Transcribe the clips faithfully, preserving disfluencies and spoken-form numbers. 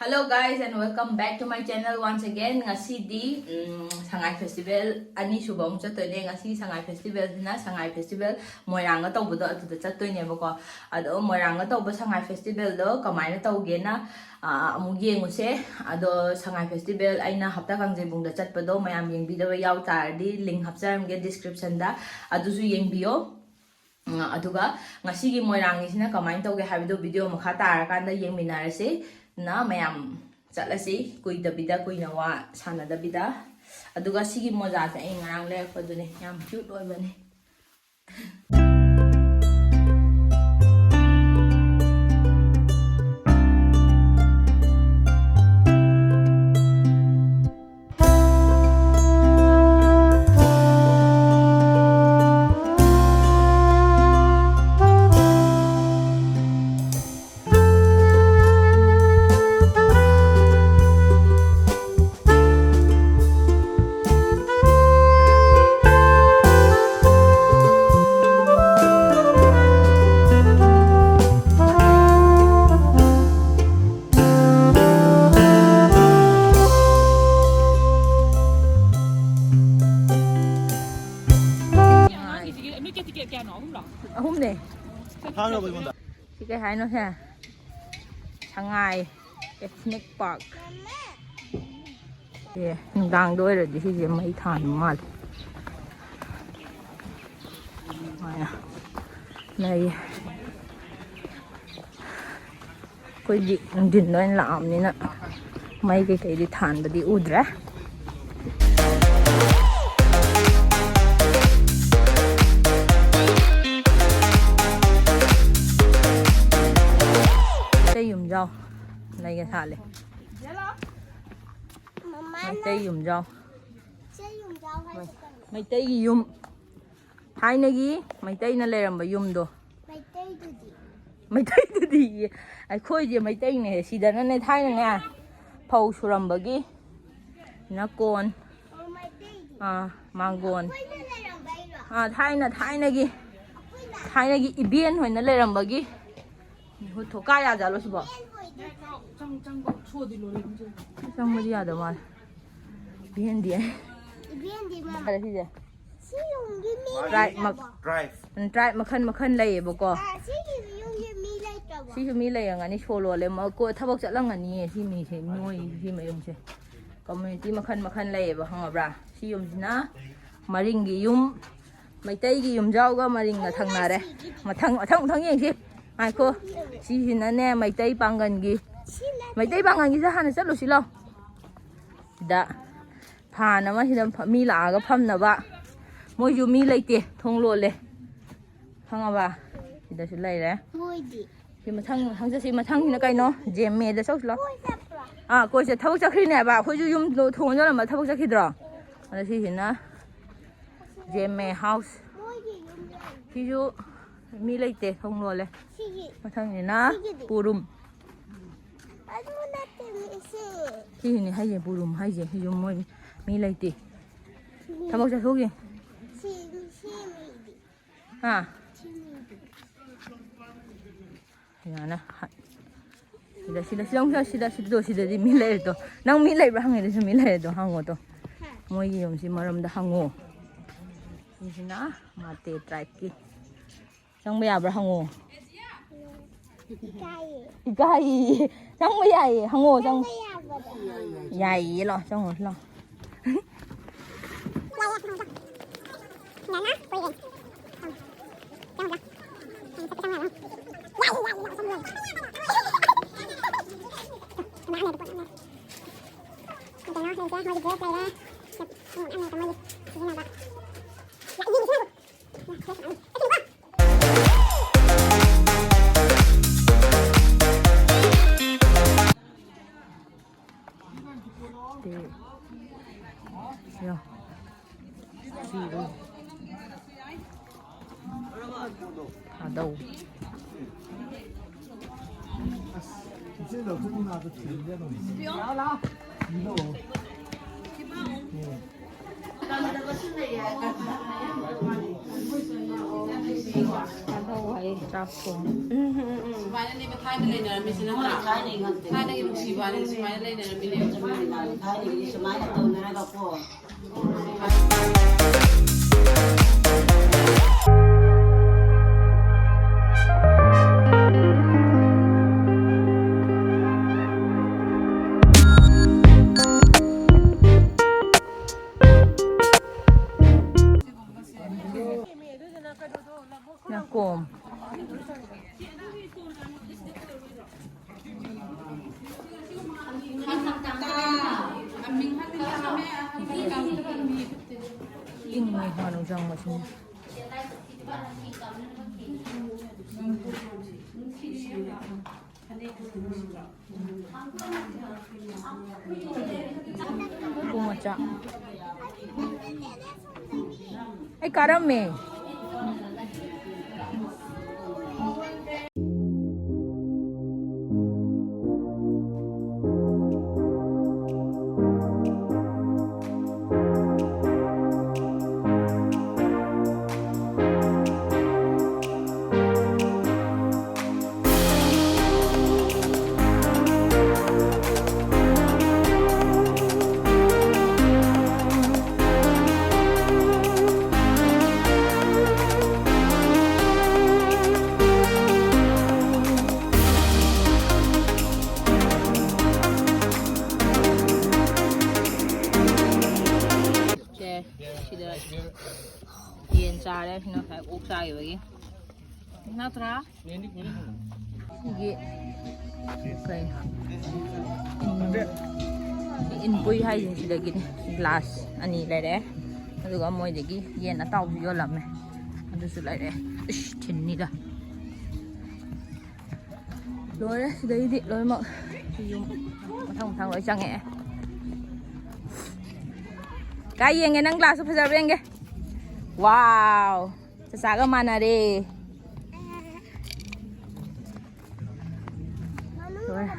Hello guys and welcome back to my channel once again. ꯉꯁꯤꯗꯤ ꯎꯝ, ꯁꯉꯥꯏ festival ꯑꯅꯤꯁꯨꯕ ꯑꯃꯨꯛ ꯆꯠꯇꯣꯏꯅꯦ꯫ ꯉꯁꯤ ꯁꯉꯥꯏ ꯐꯦꯁꯇꯤꯚꯦꯜꯁꯤꯅ ꯁꯉꯥꯏ ꯐꯦꯁꯇꯤꯚꯦꯜ ꯃꯣꯏꯔꯥꯡꯒ ꯇꯧꯕꯗꯣ ꯑꯗꯨꯗ ꯆꯠꯇꯣꯏꯅꯦꯕꯀꯣ꯫ ꯑꯗꯣ ꯃꯣꯏꯔꯥꯡꯒ ꯇꯧꯕ ꯁꯉꯥꯏ ꯐꯦꯁꯇꯤꯚꯦꯜꯗꯣ ꯀꯃꯥꯏꯅ ꯇꯧꯒꯦꯅ ꯑꯥ, ꯑꯃꯨꯛ ꯌꯦꯡꯉꯨꯁꯦ꯫ ꯑꯗꯣ ꯁꯉꯥꯏ ꯐꯦꯁꯇꯤꯚꯦꯜ ꯑꯩꯅ ꯍꯞꯇꯥ ꯀꯥꯡꯖꯩꯕꯨꯡꯗ ꯆꯠꯄꯗꯣ ꯃꯌꯥꯝ ꯌꯦꯡꯕꯤꯗꯕ ꯌꯥꯎ ꯇꯥꯔꯗꯤ ꯂꯤꯡ ꯍꯥꯞꯆꯔꯝꯒꯦ ꯗꯤꯁꯀ꯭ꯔꯤꯞꯁꯟꯗ, ꯑꯗꯨꯁꯨ ꯌꯦꯡꯕꯤꯌꯣ꯫ ꯎꯝ, ꯑꯗꯨꯒ ꯉꯁꯤꯒꯤ ꯃꯣꯏꯔꯥꯡꯒꯤꯁꯤꯅ ꯀꯃꯥꯏꯅ ꯇꯧꯒꯦ ꯍꯥꯏꯕꯗꯣ ꯚꯤꯗꯤꯑꯣ ꯃꯈꯥ ꯇꯥꯔꯀꯥꯟꯗ ꯌꯦꯡꯃꯤꯟꯅꯔꯁꯤ꯫ ꯅ ꯃꯌꯥꯝ ꯆꯠꯂꯁꯤ ꯀꯨꯏꯗꯕꯤꯗ, ꯀꯨꯏꯅ ꯋꯥ ꯁꯥꯟꯅꯗꯕꯤꯗ꯫ ꯑꯗꯨꯒ ꯁꯤꯒꯤ ꯃꯣꯖꯥꯁꯦ ꯑꯩ ꯉꯔꯥꯡ ꯂꯩꯔꯛꯄꯗꯨꯅꯦ, ꯌꯥꯝ ꯀ꯭ꯌꯨꯠ ꯑꯣꯏꯕꯅꯦ꯫ ꯑꯉꯥꯡꯒꯤꯁꯤꯒꯤ ꯅꯣꯏ ꯀꯦ ꯇꯤꯀꯦꯠ ꯀꯌꯥꯅꯣ? ꯑꯍꯨꯝꯂꯣ? ꯑꯍꯨꯝꯅꯦ꯫ ꯊꯥꯡꯒꯕ ꯑꯩꯉꯣꯟꯗ꯫ ꯁꯤ ꯀꯩ ꯍꯥꯏꯅꯣ ꯁꯦ? ꯁꯉꯥꯏ ꯏꯊꯅꯤꯛ ꯄꯥꯔꯛ꯫ ꯑꯦ, ꯅꯨꯡꯗꯥꯡꯗ ꯑꯣꯏꯔꯗꯤ ꯁꯤꯁꯦ ꯃꯩ ꯊꯥꯟꯕ ꯃꯥꯜꯂꯦ꯫ ꯁꯨꯃꯥꯏꯅ ꯂꯩꯌꯦ꯫ ꯑꯩꯈꯣꯏꯗꯤ ꯅꯨꯡꯊꯤꯟꯗ ꯑꯣꯏꯅ ꯂꯥꯛꯑꯕꯅꯤꯅ ꯃꯩ ꯀꯩꯀꯩꯗꯤ ꯊꯥꯟꯕꯗꯤ ꯎꯗ꯭ꯔꯦ꯫ ꯃꯩꯇꯩ ꯌꯨꯝꯖꯥꯎ ꯂꯩꯒ ꯁꯥꯠꯂꯦ꯫ ꯃꯃꯥꯅ ꯃꯩꯇꯩ ꯌꯨꯝꯖꯥꯎ꯫ ꯃꯩꯇꯩ ꯌꯨꯝꯖꯥꯎ ꯍꯥꯏꯁꯦ ꯀꯩꯅꯣ? ꯃꯩꯇꯩꯒꯤ ꯌꯨꯝ꯫ ꯊꯥꯏꯅꯒꯤ ꯃꯩꯇꯩꯅ ꯂꯩꯔꯝꯕ ꯌꯨꯝꯗꯣ꯫ ꯃꯩꯇꯩꯗꯨꯗꯤ? ꯃꯩꯇꯩꯗꯨꯗꯤ ꯑꯩꯈꯣꯏꯁꯦ ꯃꯩꯇꯩꯅꯦ꯫ ꯁꯤꯗꯅꯅꯦ ꯊꯥꯏꯅꯅꯦ ꯐꯧ ꯁꯨꯔꯝꯕꯒꯤ ꯅꯀꯣꯟ꯫ ꯑꯣ, ꯃꯩꯇꯩꯒꯤ꯫ ꯑꯥ, ꯃꯥꯡꯒꯣꯟ꯫ ꯑꯩꯈꯣꯏꯅ ꯂꯩꯔꯝꯕꯩꯔꯣ? ꯑꯥ, ꯊꯥꯏꯅ, ꯊꯥꯏꯅꯒꯤ, ꯑꯩꯈꯣꯏꯅ? ꯊꯥꯏꯅꯒꯤ ꯏꯕꯦꯟ ꯍꯣꯏꯅ ꯂꯩꯔꯝꯕꯒꯤ꯫ ꯃꯤꯍꯨꯠ ꯊꯣꯛ ꯀꯥ ꯌꯥꯖꯥꯠꯂꯣ ꯁꯤꯕꯣ? ꯏꯕꯦꯟ ꯍꯣꯏꯗꯤ? ꯆꯪꯕꯗꯤ ꯌꯥꯗꯕ ꯃꯥꯜꯂꯦ꯫ ꯚꯦꯟꯗꯤ꯫ ꯏꯚꯦꯟꯗꯤ ꯃꯥ꯫ ꯐꯔꯦ ꯁꯤꯁꯦ꯫ ꯁꯤ ꯌꯨꯝꯒꯤ ꯃꯤ ꯇ꯭ꯔꯥꯏꯕ ꯃꯛ-꯫ ꯂꯩꯇ꯭ꯔꯕꯣ? ꯇ꯭ꯔꯥꯏꯕ꯫ ꯎꯝ, ꯇ꯭ꯔꯥꯏꯕ ꯃꯈꯜ ꯃꯈꯜ ꯂꯩꯌꯦꯕꯀꯣ꯫ ꯑꯥ, ꯁꯤꯒꯤ ꯌꯨꯝꯒꯤ ꯃꯤ ꯂꯩꯇ꯭ꯔꯕꯣ? ꯁꯤꯁꯨ ꯃꯤ ꯂꯩꯔꯝꯒꯅꯤ, ꯁꯣ ꯂꯣꯜꯂꯦ꯫ ꯃ-, ꯀꯣ-, ꯊꯕꯛ ꯆꯠꯂꯝꯒꯅꯤꯌꯦ ꯁꯤ ꯃꯤꯁꯦ, ꯃꯣꯏ ꯁꯤ ꯃꯌꯨꯝꯁꯦ꯫ ꯀꯝꯃ꯭ꯌꯨꯅꯤꯇꯤ ꯃꯈꯜ ꯃꯈꯜ ꯂꯩꯌꯦꯕ, ꯈꯪꯉꯕ꯭ꯔꯥ? ꯁꯤ ꯌꯨꯝꯁꯤꯅ ꯃꯔꯤꯡꯒꯤ ꯌꯨꯝ, ꯃꯩꯇꯩꯒꯤ ꯌꯨꯝꯖꯥꯎꯒ ꯃꯔꯤꯡꯒ ꯊꯪꯅꯔꯦ꯫ ꯃꯊꯪ, ꯃꯊꯪ, ꯃꯊꯪ ꯌꯦꯡꯁꯤ꯫ ꯉꯥꯏꯈꯣ꯫ ꯁꯤꯁꯤꯅꯅꯦ ꯃꯩꯇꯩ ꯄꯥꯡꯒꯟꯒꯤ꯫ ꯃꯩꯇꯩ ꯄꯥꯡꯒꯟꯒꯤꯁꯦ ꯍꯥꯟꯅ ꯆꯠꯂꯨꯁꯤ ꯂꯥꯎ꯫ ꯁꯤꯗ ꯐꯥꯟ ꯑꯃ, ꯁꯤꯗ ꯐ-, ꯃꯤ ꯂꯥꯛꯑꯒ ꯐꯝꯅꯕ꯫ ꯃꯣꯏꯁꯨ ꯃꯤ ꯂꯩꯇꯦ, ꯊꯣꯡ ꯂꯣꯜꯂꯦ꯫ ꯈꯪꯉꯕ? ꯁꯤꯗꯁꯨ ꯂꯩꯔꯦ꯫ ꯃꯣꯏꯗꯤ꯫ ꯁꯤ ꯃꯊꯪ, ꯃꯊꯪ ꯆꯠꯁꯤ꯫ ꯃꯊꯪꯁꯤꯅ ꯀꯩꯅꯣ? ꯖꯦꯝꯃꯦꯗ ꯆꯧꯁꯤ ꯂꯥꯎ꯫ ꯀꯣꯏ ꯆꯠꯄ꯭ꯔꯣ? ꯑꯥ, ꯀꯣꯏ ꯆꯠ-, ꯊꯕꯛ ꯆꯠꯈ꯭ꯔꯤꯅꯦꯕ꯫ ꯑꯩꯈꯣꯏꯁꯨ ꯌꯨꯝꯗꯣ ꯊꯣꯡ ꯂꯣꯜꯂꯝꯕ ꯊꯕꯛ ꯆꯠꯈꯤꯗ꯭ꯔꯣ? ꯑꯗ ꯁꯤꯁꯤꯅ ꯖꯦꯝꯃꯦ ꯍꯥꯎꯁ꯫ ꯃꯣꯏꯒꯤ ꯌꯨꯝ ꯂꯩ꯫ ꯁꯤꯁꯨ ꯃꯤ ꯂꯩꯇꯦ, ꯊꯣꯡ ꯂꯣꯜꯂꯦ꯫ ꯁꯤꯒꯤ꯫ ꯃꯊꯪꯁꯤꯅ ꯁꯤꯒꯤꯗꯤ? ꯄꯨꯔꯨꯝ꯫ ꯑꯗꯨ ꯅꯠꯇꯦ, ꯃꯤ ꯁꯤ꯫ ꯁꯤꯁꯤꯅꯦ ꯍꯥꯏꯁꯦ, ꯄꯨꯔꯨꯝ ꯍꯥꯏꯁꯦ꯫ ꯁꯤꯁꯨ ꯃꯣꯏ ꯃꯤ ꯂꯩꯇꯦ꯫ ꯁꯤ ꯃꯤ꯫ ꯊꯕꯛ ꯆꯠꯊꯣꯛꯈꯤ꯫ ꯁꯤ, ꯁꯤ ꯃꯤꯗꯤ꯫ ꯍꯥ? ꯁꯤ ꯃꯤꯗꯤ꯫ ꯁꯤꯗꯅ ꯍ-, ꯁꯤꯗ, ꯁꯤꯗ, ꯁꯤꯗ, ꯑꯃꯨꯛ ꯁꯤꯗ, ꯁꯤꯗ, ꯁꯤꯗꯣ, ꯁꯤꯗꯗꯤ ꯃꯤ ꯂꯩꯔꯦꯗꯣ꯫ ꯅꯪ ꯃꯤ ꯂꯩꯕ꯭ꯔꯥ ꯍꯪꯉꯤꯗꯨꯁꯨ ꯃꯤ ꯂꯩꯔꯦꯗꯣ, ꯍꯪꯉꯣꯗꯣ꯫ ꯍꯥ꯫ ꯃꯣꯏꯒꯤ ꯌꯨꯝꯁꯤ ꯃꯔꯝꯗ ꯍꯪꯉꯣ꯫ ꯁꯤꯁꯤꯅ ꯃꯥꯇꯦ ꯇ꯭ꯔꯥꯏꯕꯀꯤ꯫ ꯆꯪꯕ ꯌꯥꯕ꯭ꯔꯥ ꯍꯪꯉꯣ꯫ ꯏꯀꯥꯏꯌꯦ꯫ ꯏꯀꯥꯏꯌꯦ꯫ ꯆꯪꯕ ꯌꯥꯏꯌꯦ, ꯍꯪꯉꯣ, ꯆꯪꯉꯣ꯫ ꯆꯪꯕ ꯌꯥꯕ꯭ꯔꯣ? ꯌꯥꯏꯌꯦ, ꯂꯥꯛꯑꯣ, ꯆꯪꯉꯣ, ꯂꯥꯛꯑꯣ꯫ ꯁꯤ, ꯌꯣ꯫ ꯁꯤꯔꯣ꯫ ꯊꯥꯗꯧ꯫ ꯆꯥꯛ ꯊꯣꯡ꯫ ꯁꯨꯃꯥꯏꯅꯅꯦꯕ ꯊꯥꯏꯅ ꯂꯩꯅꯔꯝꯃꯤꯁꯤ ꯅꯠꯇ꯭ꯔꯥ? ꯊꯥꯏꯅꯒꯤ ꯅꯨꯡꯁꯤꯕ ꯍꯥꯏꯁꯦ ꯁꯨꯃꯥꯏꯅ ꯂꯩꯅꯔꯝꯃꯤꯅꯦꯕ꯫ ꯊꯥꯏꯅꯒꯤꯗꯤ ꯁꯨꯃꯥꯏꯅ ꯇꯧꯅꯔꯒꯀꯣ꯫ ꯅꯥꯀꯣꯝ꯫ ꯏꯪꯉꯦ ꯍꯥꯟꯅ ꯆꯪꯕꯁꯤꯅ꯫ ꯄꯨꯡ ꯃꯆꯥ꯫ ꯑꯩ ꯀꯥꯔꯝꯃꯦ꯫ ꯁꯦ, ꯁꯤꯗ ꯌꯦꯟ ꯆꯥꯔꯦ꯫ ꯁꯤꯅ ꯉꯁꯥꯏ ꯑꯣꯛ ꯆꯥꯈꯤꯕꯒꯤ꯫ ꯅꯠꯇ꯭ꯔꯥ? ꯁꯤꯒꯤ ꯀꯩ, ꯎꯝ, ꯏꯟꯄꯨꯏ ꯍꯥꯏꯁꯤꯡꯁꯤꯗꯒꯤꯅꯦ ꯒ꯭ꯂꯥꯁ ꯑꯅꯤ ꯂꯩꯔꯛꯑꯦ꯫ ꯑꯗꯨꯒ ꯃꯣꯏꯗꯒꯤ ꯌꯦꯟ ꯑꯇꯥꯎꯕꯁꯨ ꯌꯣꯜꯂꯝꯃꯦ, ꯑꯗꯨꯁꯨ ꯂꯩꯔꯛꯑꯦ꯫ ꯏꯁ, ꯊꯤꯟꯅꯤꯗ꯫ ꯂꯣꯏꯔꯦ꯫ ꯁꯤꯗꯩꯗꯤ ꯂꯣꯏꯅꯃꯛ ꯌꯨꯝ ꯃꯊꯪ ꯃꯊꯪ ꯂꯣꯏ ꯆꯪꯉꯛꯑꯦ꯫ ꯀꯥꯏ ꯌꯦꯡꯒꯦ? ꯅꯪ ꯒ꯭ꯂꯥꯁꯇꯣ ꯐꯖꯕ꯭ꯔꯥ ꯌꯦꯡꯒꯦ꯫ ꯋꯥꯎ! ꯆꯆꯥꯒ ꯃꯥꯟꯅꯔꯦ꯫ ꯂꯣꯏꯔꯦ꯫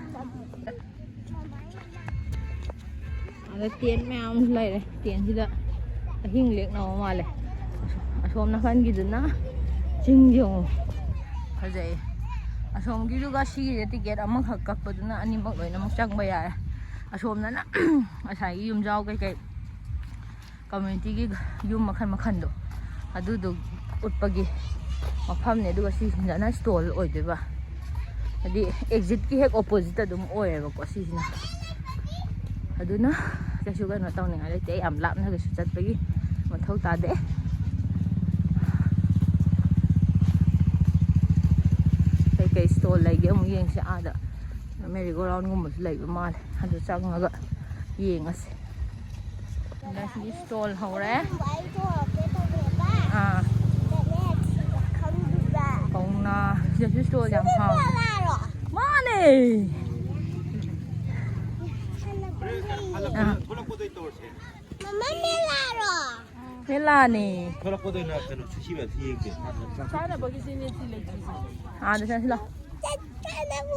ꯑꯗ ꯇꯦꯟ ꯃꯌꯥꯝ ꯑꯃꯁꯨ ꯂꯩꯔꯦ꯫ ꯇꯦꯟꯁꯤꯗ ꯑꯍꯤꯡ ꯂꯦꯛꯅꯕ ꯃꯥꯜꯂꯦ꯫ ꯁꯣꯝ ꯅꯥꯀꯟꯒꯤꯗꯨꯅ ꯆꯤꯡ ꯌꯦꯡꯉꯣ, ꯐꯖꯩ꯫ ꯑꯁꯣꯝꯒꯤꯗꯨꯒ ꯁꯤꯒꯤꯁꯦ ꯇꯤꯀꯦꯠ ꯑꯃꯈꯛ ꯀꯛꯄꯗꯨꯅ ꯑꯅꯤꯃꯛ ꯂꯣꯏꯅꯃꯛ ꯆꯪꯕ ꯌꯥꯔꯦ꯫ ꯑꯁꯣꯝꯗꯅ ꯉꯁꯥꯏꯒꯤ ꯌꯨꯝꯖꯥꯎ ꯀꯩꯀꯩ, ꯀꯝꯃ꯭ꯌꯨꯅꯤꯇꯤꯒꯤ ꯌꯨꯝ ꯃꯈꯜ ꯃꯈꯜꯗꯣ, ꯑꯗꯨꯗꯣ ꯎꯠꯄꯒꯤ ꯃꯐꯝꯅꯦ꯫ ꯑꯗꯨꯒ ꯁꯤꯁꯤꯅ ꯁ꯭ꯇꯣꯜ ꯑꯣꯏꯗꯣꯏꯕ꯫ ꯍꯥꯏꯗꯤ ꯑꯦꯛꯖꯤꯠꯀꯤ ꯍꯦꯛ ꯑꯣꯄꯣꯖꯤꯠꯇ ꯑꯗꯨꯝ ꯑꯣꯏꯌꯦꯕꯀꯣ ꯁꯤꯁꯤꯅ꯫ ꯑꯗꯨꯅ ꯀꯩꯁꯨ ꯀꯩꯅꯣ ꯇꯧꯅꯤꯡꯉꯥꯏ ꯂꯩꯇꯦ꯫ ꯌꯥꯝ ꯂꯥꯞꯅ ꯀꯩꯁꯨ ꯆꯠꯄꯒꯤ ꯃꯊꯧ ꯇꯥꯗꯦ꯫ ꯀꯩꯀꯩ ꯁ꯭ꯇꯣꯜ ꯂꯩꯒꯦ ꯑꯃꯨꯛ ꯌꯦꯡꯁꯦ꯫ ꯑꯥꯗ ꯃꯦꯔꯤ ꯒꯣ ꯔꯥꯎꯟꯒꯨꯝꯕꯁꯨ ꯂꯩꯕ ꯃꯥꯜꯂꯦ꯫ ꯑꯗꯨ ꯆꯪꯉꯒ ꯌꯦꯡꯉꯁꯦ꯫ ꯁꯤꯗ ꯁꯤꯒꯤ ꯁ꯭ꯇꯣꯜ ꯍꯧꯔꯦ꯫ ꯑꯥ꯫ ꯀꯧꯅꯥ꯫ ꯁꯤꯗꯁꯨ ꯁ꯭ꯇꯣꯜ ꯌꯥꯝ ꯍꯥꯡꯉꯦ꯫ ꯃꯥꯅꯦ꯫ ꯑꯥ꯫ ꯃꯃꯥ, ꯃꯦꯂꯥꯔꯣ? ꯃꯦꯂꯥꯅꯦ꯫ ꯊꯣꯛꯂꯛꯄꯗ ꯑꯣꯏꯅ ꯀꯩꯅꯣ ꯁꯨꯁꯤ ꯃꯌꯥꯝꯁꯤ ꯌꯦꯡꯒꯦ꯫ ꯆꯥꯅꯕꯒꯤꯁꯤꯅꯦ ꯁꯤ ꯂꯩꯇ꯭ꯔꯤꯁꯦ꯫ ꯑꯥꯗ ꯆꯠꯁꯤ ꯂꯥꯎ꯫ ꯆꯠꯀꯗꯕ꯫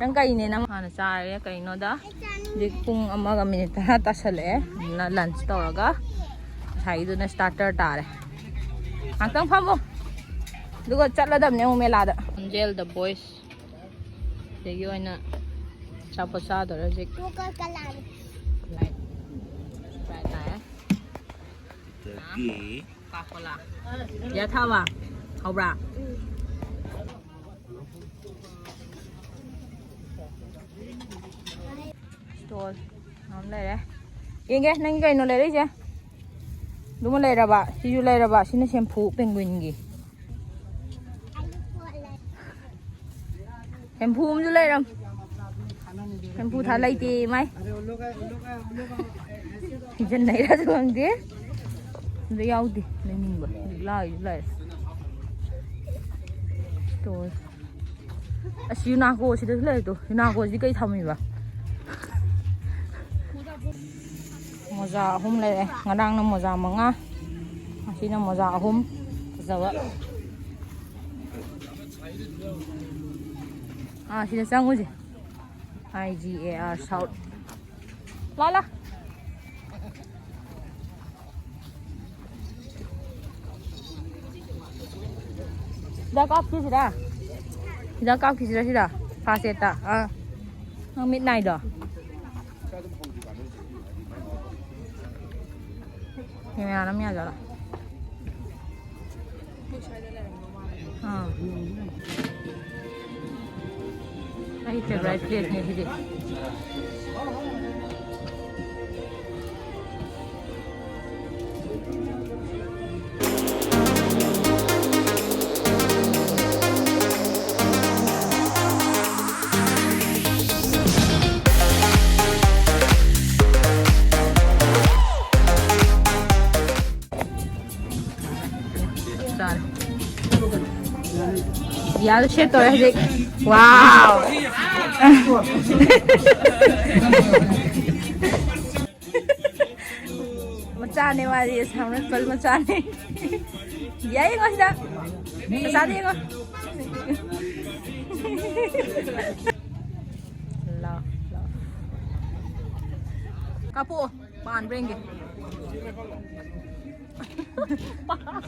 ꯅꯪ ꯀꯩꯅꯦ ꯅꯪ ꯍꯥꯟꯅ ꯆꯥꯔꯒꯦ꯫ ꯀꯩꯅꯣꯗ ꯍꯧꯖꯤꯛ ꯄꯨꯡ ꯑꯃꯒ ꯃꯤꯅꯤꯠ ꯇꯔꯥ ꯇꯥꯁꯜꯂꯛꯑꯦ꯫ ꯑꯗꯨꯅ ꯂꯟꯁ ꯇꯧꯔꯒ ꯉꯁꯥꯏꯒꯤꯗꯨꯅ ꯁ꯭ꯇꯥꯔꯇꯔ ꯇꯥꯔꯦ꯫ ꯉꯥꯛꯇꯪ ꯐꯝꯃꯣ꯫ ꯑꯗꯨꯒ ꯆꯠꯂꯗꯕꯅꯦ ꯑꯃꯨꯛ ꯃꯦꯂꯥꯗ꯫ ꯑꯦꯟꯖꯦꯜ ꯗ ꯕꯣꯏꯁ꯫ ꯁꯤꯗꯒꯤ ꯑꯣꯏꯅ ꯑꯆꯥꯄꯣꯠ ꯆꯥꯗꯣꯔꯦ ꯍꯧꯖꯤꯛ꯫ ꯀꯣꯀꯥ ꯀꯣꯂꯥꯅꯤ꯫ ꯂꯥꯏꯠ꯫ ꯁ꯭ꯄ꯭ꯔꯥꯏꯠ ꯂꯥꯛꯑꯦ꯫ ꯑꯗꯒꯤ ꯀꯣꯀꯥ ꯀꯣꯂꯥ꯫ ꯌꯥꯊꯥꯕ꯫ ꯍꯧꯕ꯭ꯔꯥ? ꯁ꯭ꯇꯣꯜ ꯃꯌꯥꯝ ꯂꯩꯔꯦ꯫ ꯌꯦꯡꯒꯦ, ꯅꯪꯒꯤ ꯀꯩꯅꯣ ꯂꯩꯔꯛꯏꯁꯦ? ꯑꯗꯨꯃ ꯂꯩꯔꯕ? ꯁꯤꯁꯨ ꯂꯩꯔꯕ? ꯁꯤꯅ ꯁꯦꯝꯐꯨ ꯄꯦꯡꯒ꯭ꯋꯤꯟꯒꯤ꯫ ꯁꯦꯝꯐꯨ ꯑꯃꯁꯨ ꯂꯩꯔꯝ꯫ ꯁꯦꯝꯐꯨ ꯊꯥ ꯂꯩꯇꯦ ꯃꯥꯏ꯫ ꯁꯤꯖꯤꯟꯅꯩꯔꯁꯨ ꯈꯪꯗꯦ꯫ ꯑꯗꯨ ꯌꯥꯎꯗꯦ꯫ ꯂꯩꯅꯤꯡꯕ꯫ ꯂꯤꯛꯂꯥꯒꯤꯁꯨ ꯂꯩꯔꯦ꯫ ꯁ꯭ꯇꯣꯜ꯫ ꯑꯁ, ꯌꯨꯅꯥꯀꯣ ꯁꯤꯗꯁꯨ ꯂꯩꯔꯦ ꯇꯨ꯫ ꯌꯨꯅꯥꯀꯣꯁꯤꯗꯤ ꯀꯩ ꯊꯝꯃꯤꯕ? ꯃꯣꯖꯥ ꯑꯍꯨꯝ ꯂꯩꯔꯦ꯫ ꯉꯔꯥꯡꯅ ꯃꯣꯖꯥ ꯃꯉꯥ, ꯉꯁꯤꯅ ꯃꯣꯖꯥ ꯑꯍꯨꯝ꯫ ꯐꯖꯕ꯫ ꯑꯥ, ꯁꯤꯗ ꯆꯪꯉꯨꯁꯦ꯫ ꯑꯥꯏ ꯖꯤ ꯑꯦ ꯑꯥꯔ ꯁꯥꯎꯠ꯫ ꯂꯥ, ꯂꯥ꯫ ꯍꯤꯗꯥꯛ ꯀꯥꯞꯈꯤꯁꯤꯔꯥ? ꯍꯤꯗꯥꯛ ꯀꯥꯞꯈꯤꯁꯤꯔꯥ ꯁꯤꯗ? ꯐꯥꯁ ꯑꯦꯗꯇ꯫ ꯑꯥ꯫ ꯅꯪ ꯃꯤꯠ ꯅꯥꯏꯗꯣ? ꯀꯦꯃꯦꯔꯥ ꯅꯝ ꯌꯥꯖꯥꯠꯂꯣ? ꯑꯥ꯫ ꯑꯩ ꯐꯦꯚꯣꯔꯥꯏꯠ ꯄ꯭ꯂꯦꯠꯅꯦ ꯁꯤꯗꯤ꯫ ꯆꯥꯔꯦ꯫ ꯌꯥꯗ ꯁꯦꯠ ꯇꯧꯔꯦ ꯍꯧꯖꯤꯛ꯫ ꯋꯥꯎ꯫ ꯃꯆꯥꯅꯦ ꯃꯥꯗꯤ, ꯑꯁꯥꯝ ꯔꯥꯏꯐꯜ ꯃꯆꯥꯅꯦ꯫ ꯌꯥꯏ, ꯌꯦꯡꯉꯣ ꯁꯤꯗ꯫ ꯃꯆꯥꯗ ꯌꯦꯡꯉꯣ꯫ ꯂꯥꯎ, ꯂꯥꯎ꯫ ꯀꯥꯞꯄꯣꯛꯑꯣ꯫ ꯄꯥꯟꯕ꯭ꯔꯥ ꯌꯦꯡꯒꯦ꯫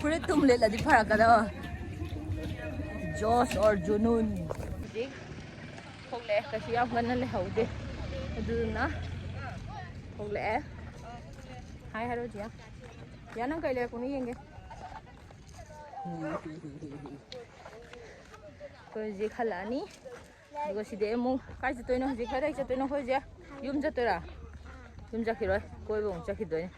ꯐꯨꯔꯤꯠ ꯇꯨꯝ ꯂꯤꯠꯂꯗꯤ ꯐꯔꯛꯀꯗꯕ꯫ José or ꯖꯨꯅꯨꯟ꯫ ꯍꯧꯖꯤꯛ ꯊꯣꯛꯂꯛꯑꯦ, ꯀꯩꯁꯨ ꯌꯥꯝ ꯀꯟꯅ ꯂꯩꯍꯧꯗꯦ꯫ ꯑꯗꯨꯗꯨꯅ ꯊꯣꯛꯂꯛꯑꯦ꯫ ꯍꯥꯏ ꯍꯥꯏꯔꯣ ꯖꯤꯌꯥ꯫ ꯖꯤꯌꯥ, ꯅꯪ ꯀꯩ ꯂꯩꯔꯛꯄꯅꯣ ꯌꯦꯡꯒꯦ꯫ ꯑꯩꯈꯣꯏ ꯍꯧꯖꯤꯛ ꯍꯜꯂꯛꯑꯅꯤ꯫ ꯑꯗꯨꯒ ꯁꯤꯗꯩ ꯑꯃꯨꯛ ꯀꯥꯏ ꯆꯠꯇꯣꯏꯅꯣ ꯍꯧꯖꯤꯛ? ꯀꯗꯥꯏ ꯆꯠꯇꯣꯏꯅꯣ ꯑꯩꯈꯣꯏ ꯍꯧꯖꯤꯛ? ꯌꯨꯝ ꯆꯠꯇꯣꯏꯔꯥ? ꯌꯨꯝ ꯆꯠꯈꯤꯔꯣꯏ, ꯀꯣꯏꯕ ꯑꯃꯨꯛ ꯆꯠꯈꯤꯗꯣꯏꯅꯤ꯫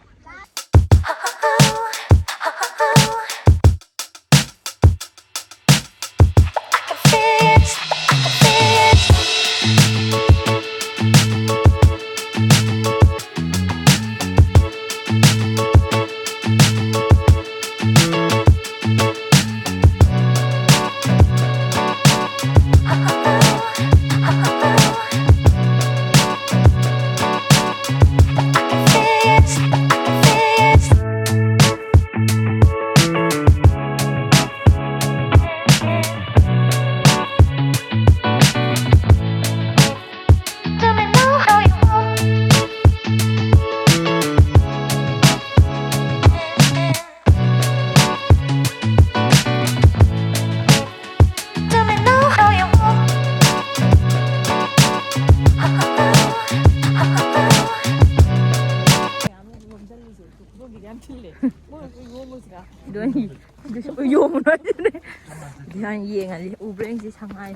ꯌꯣꯝꯃꯨꯁꯤꯔꯥ? ꯏꯗꯣꯟ, ꯏꯗꯣꯟ ꯌꯣꯝꯃꯨꯔꯣ ꯍꯥꯏꯁꯤꯅꯦ꯫ ꯏꯗꯣꯟ ꯌꯦꯡꯉꯁꯤ꯫ ꯎꯕ꯭ꯔꯥ ꯌꯦꯡꯁꯤ, ꯁꯉꯥꯏ꯫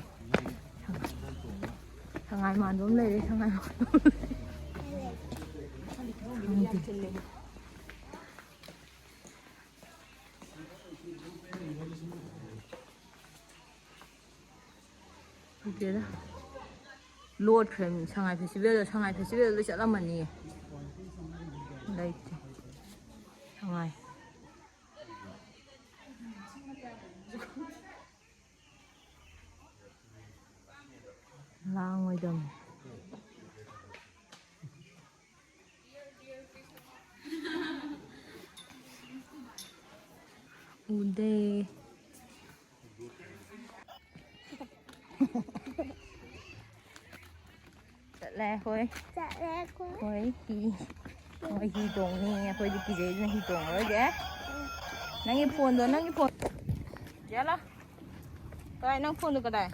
ꯁꯉꯥꯏ ꯃꯥꯟꯕ ꯑꯃ ꯂꯩꯔꯦ, ꯁꯉꯥꯏ ꯃꯥꯟꯕ ꯑꯃ ꯂꯩꯔꯦ꯫ ꯈꯪꯗꯦ꯫ ꯈꯪꯗꯦꯗ꯫ ꯂꯣꯠꯈ꯭ꯔꯦ꯫ ꯁꯉꯥꯏ ꯐꯦꯁꯇꯤꯚꯦꯜꯗ, ꯁꯉꯥꯏ ꯐꯦꯁꯇꯤꯚꯦꯜꯗ ꯆꯠꯂꯝꯃꯅꯤꯌꯦ꯫ ꯂꯩꯇꯦ꯫ ꯁꯉꯥꯏ꯫ ꯂꯥꯡꯉꯣꯏꯗꯝꯅꯤ꯫ ꯎꯗꯦ꯫ ꯆꯠꯂꯦ ꯑꯩꯈꯣꯏ꯫ ꯆꯠꯂꯦ ꯑꯩꯈꯣꯏ꯫ ꯑꯩꯈꯣꯏ ꯍꯤ, ꯃꯣꯏ ꯍꯤ ꯇꯣꯡꯅꯤ, ꯑꯩꯈꯣꯏꯗꯤ ꯀꯤꯖꯩꯗꯅ ꯍꯤ ꯇꯣꯡꯉꯔꯣꯏꯒꯦ꯫ ꯅꯪꯒꯤ ꯐꯣꯟꯗꯣ, ꯅꯪꯒꯤ ꯐꯣꯟ꯫ ꯌꯥꯂꯣ꯫ ꯀꯗꯥꯏ ꯅꯪ ꯐꯣꯟꯗꯣ ꯀꯗꯥꯏ?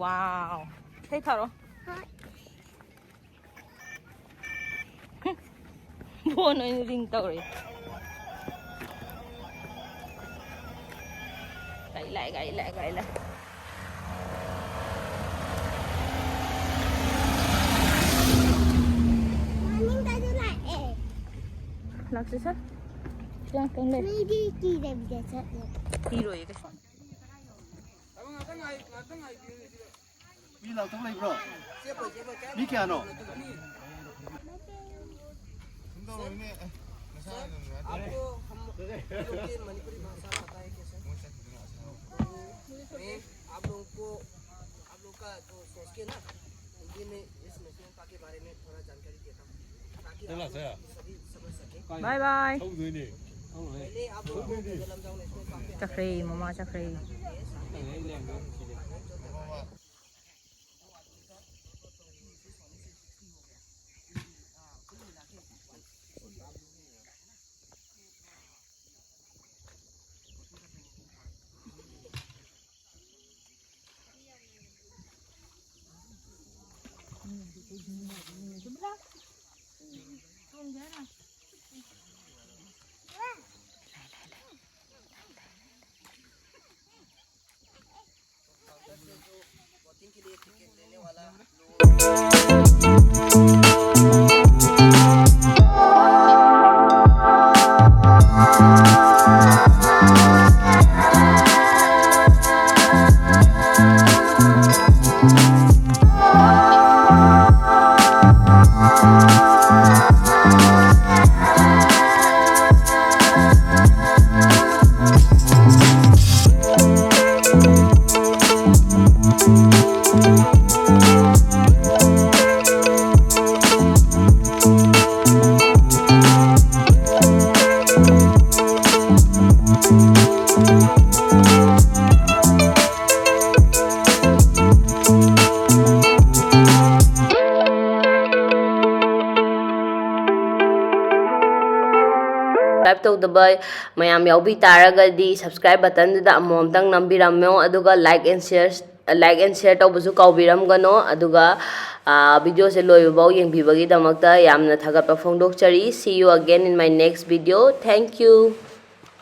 ꯋꯥꯎ꯫ ꯏꯁꯩ ꯊꯥꯔꯣ꯫ ꯍꯣꯏ꯫ ꯐꯣꯟ ꯑꯣꯏꯅ ꯔꯤꯡ ꯇꯧꯔꯦ꯫ ꯒꯥꯔꯤ ꯂꯥꯛꯑꯦ, ꯒꯥꯔꯤ ꯂꯥꯛꯑꯦ, ꯒꯥꯔꯤ ꯂꯥꯛꯑꯦ꯫ ꯃꯅꯤꯡꯗꯁꯨ ꯂꯥꯛꯑꯦ꯫ ꯂꯥꯛꯆꯁ꯫ ꯁꯤꯗ ꯉꯥꯛꯇꯪ ꯂꯩ꯫ ꯃꯤꯗꯤ ꯀꯤꯗꯕꯤꯗ ꯆꯠꯂꯦ꯫ ꯀꯤꯔꯣꯏꯌꯦ ꯀꯩꯁꯨ꯫ ꯃꯤ ꯂꯥꯛꯇꯧ ꯂꯩꯕ꯭ꯔꯣ? ꯃꯤ ꯀꯌꯥꯅꯣ? आपको हम लोग के मणिपुरी भाषा पता है क्या सर? मैं आप लोगों को, आप लोग का जो सोच के ना, हिंदी में इस नेशनल पार्क के बारे में थोड़ा जानकारी देता हूँ, ताकि आप लोग सभी समझ सकें। Bye bye. ꯊꯧꯗꯣꯏꯅꯦ꯫ ꯄꯍꯂꯦ ꯑꯥꯞ ꯂꯣꯒ ꯀꯣ ꯖꯂꯝꯖꯥꯎ ꯅꯦꯁꯅꯦꯜ ꯄꯥꯔꯛ ꯆꯠꯈ꯭ꯔꯦ, ꯃꯃꯥ ꯆꯠꯈ꯭ꯔꯦ꯫ subscribe ꯇꯧꯗꯕ ꯃꯌꯥꯝ ꯌꯥꯎꯕꯤ ꯇꯥꯔꯒꯗꯤ subscribe buttonꯗꯨꯗ ꯑꯃꯨꯛ ꯑꯝꯇꯪ ꯅꯝꯕꯤꯔꯝꯃꯣ, ꯑꯗꯨꯒ like and share, like and share ꯇꯧꯕꯁꯨ ꯀꯥꯎꯕꯤꯔꯝꯒꯅꯣ꯫ ꯑꯗꯨꯒ videoꯁꯦ ꯂꯣꯏꯕꯐꯥꯎ ꯌꯦꯡꯕꯤꯕꯒꯤꯗꯃꯛꯇ ꯌꯥꯝꯅ ꯊꯥꯒꯠꯄ ꯐꯣꯡꯗꯣꯛꯆꯔꯤ꯫ See you again in my next video. Thank you.